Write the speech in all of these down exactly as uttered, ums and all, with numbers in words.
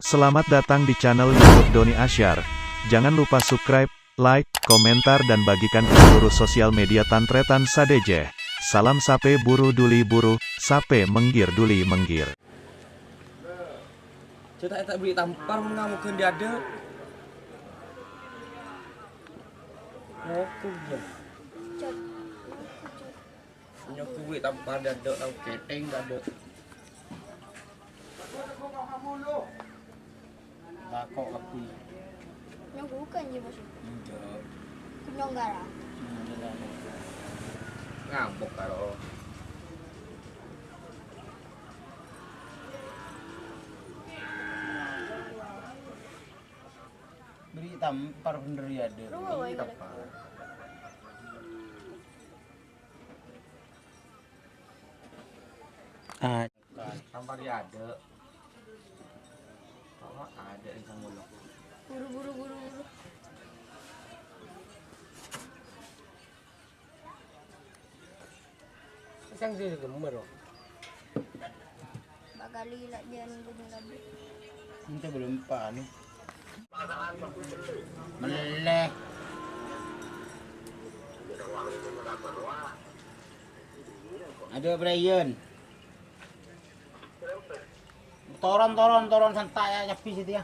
Selamat datang di channel YouTube Doni Asyar. Jangan lupa subscribe, like, komentar, dan bagikan ke seluruh sosial media tan-tarètan sadhâjâ. Salam sapè buru duli buru, sapè mèngghir duli mèngghir. Cè' ta' èta' bâri' tampar mon ngamogghâ andi' adâ'. Ngoku, ya. Nyoku bâri' tampar dâ' adâ', tao kètèng dâ' adâ'. Bâko' kabbhi. Nyoku kan, ya, Bos? Enjâ'. Kunyong gara. Enjâ'. Ngambek karo. Bâri' tampar bhender ya, Dek. Rowa wae, Bâri' tampar. Ah. Tampar ya, Dek. Oh, ada yang sama lo. Buru, buru, buru, buru. Sèng sè gemer, kok. Bakal ilak jân gunung labu. Ente belum panik. Meleh. Ada Brian. Toron, toron, toron, santa' ya, cabbhi situ ya.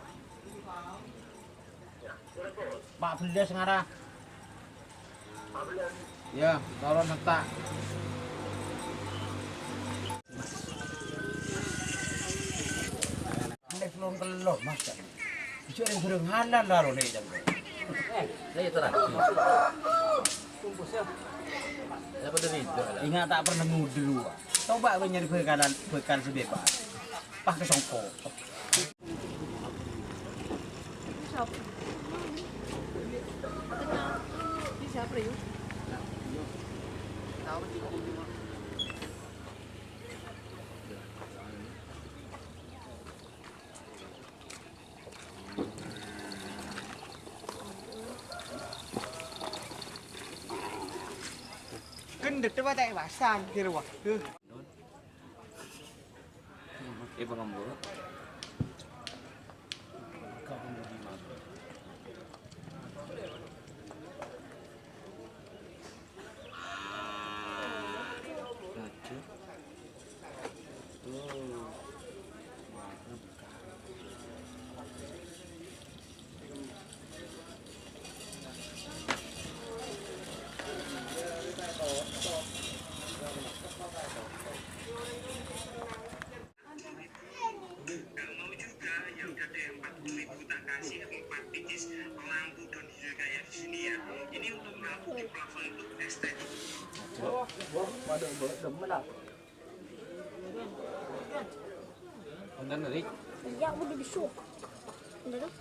Empat belas ngara. Ya, toron santa'. Nek belum kelor, Mas. Bisa yang sering halal lah, Ron, nih, jam. Eh, saya itu lagi. Ingat tak pernah nguder, Wak. Coba gue nyari bekalan, bekal sebebas. Pakai songkok. Gendhet apa tak ewasan, kira wah. Eh, pangambek. Nggak mau juga, ya udah deh, empat puluh ribu tak kasih, empat biji lampu don hijau kayak di sini ya. Ini untuk lampu di plafon, untuk estetik. Wonten, Rik? Iya, udah disuruh. Udah dong.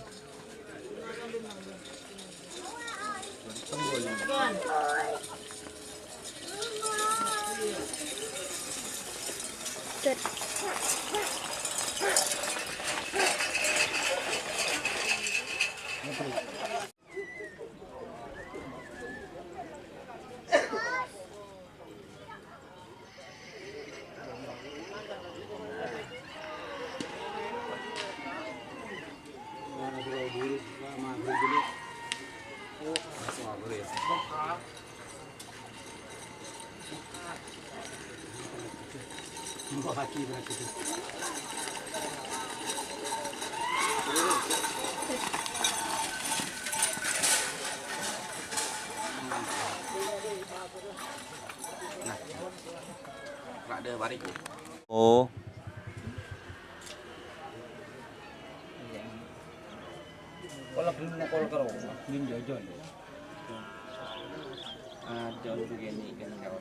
Oh. Kala gelem nokol karo, gelem jojon. Ah, jauh begini kan karo.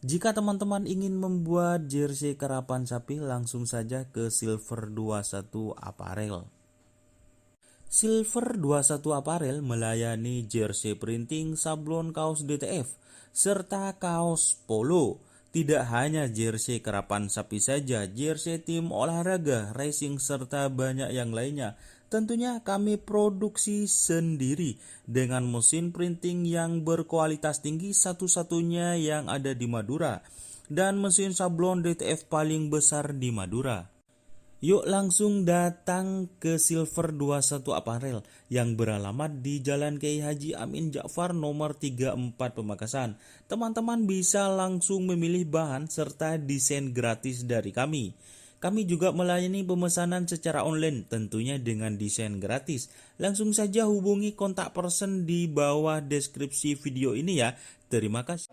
Jika teman-teman ingin membuat jersey karapan sapi, langsung saja ke Silver dua satu Apparel. Silver dua satu Apparel melayani jersey printing, sablon kaos D T F, serta kaos polo. Tidak hanya jersey karapan sapi saja, jersey tim olahraga, racing, serta banyak yang lainnya. Tentunya kami produksi sendiri dengan mesin printing yang berkualitas tinggi, satu-satunya yang ada di Madura, dan mesin sablon D T F paling besar di Madura. Yuk langsung datang ke Silver dua satu Apparel yang beralamat di Jalan Kiai Haji Amin Ja'far nomor tiga empat Pamekasan. Teman-teman bisa langsung memilih bahan serta desain gratis dari kami. Kami juga melayani pemesanan secara online, tentunya dengan desain gratis. Langsung saja hubungi kontak person di bawah deskripsi video ini ya. Terima kasih.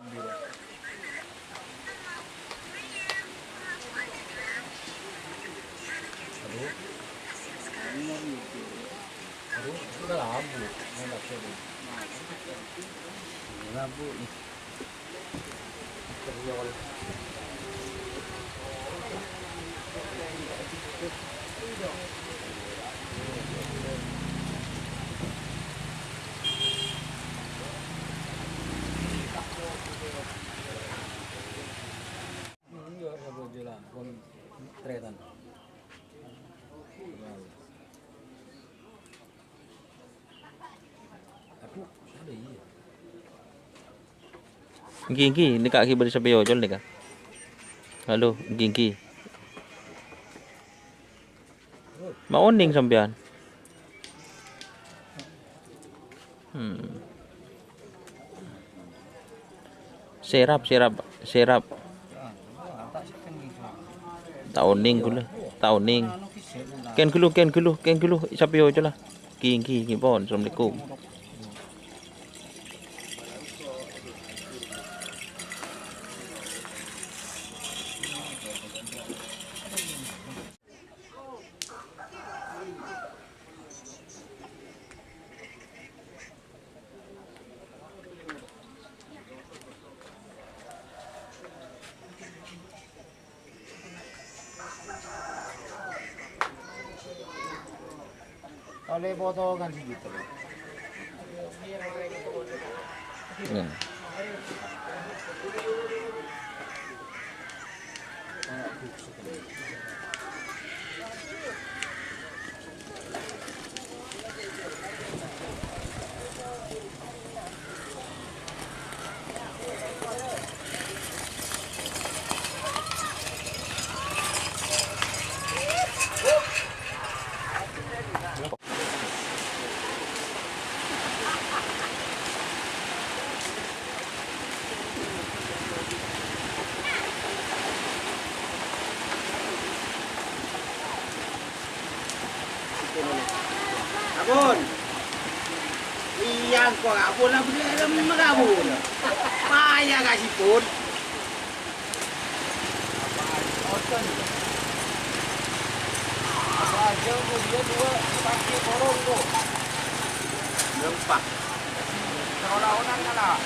Èngghi, èngghi, nèka ghi bâdâ sampè' ocol nèka. Halo, èngghi, èngghi. Ma' onèng sampèyan? Hmm. Sèrap, sèrap, sèrap. Ta' onèng ghulâ, ta' onèng. Kèng ghâllu, kèng ghâllu, kèng ghâllu, sampè' ocola. Ghi, ghi, ghi pon. Assalamualaikum. Olle potongan segitu. Hmm. Abon. Iyâ, engko' abon, abon, abon. Paya kasipun. Apa aja, engko' dia dua pakai korong, kok. Gempa. Seolah-olah kalah.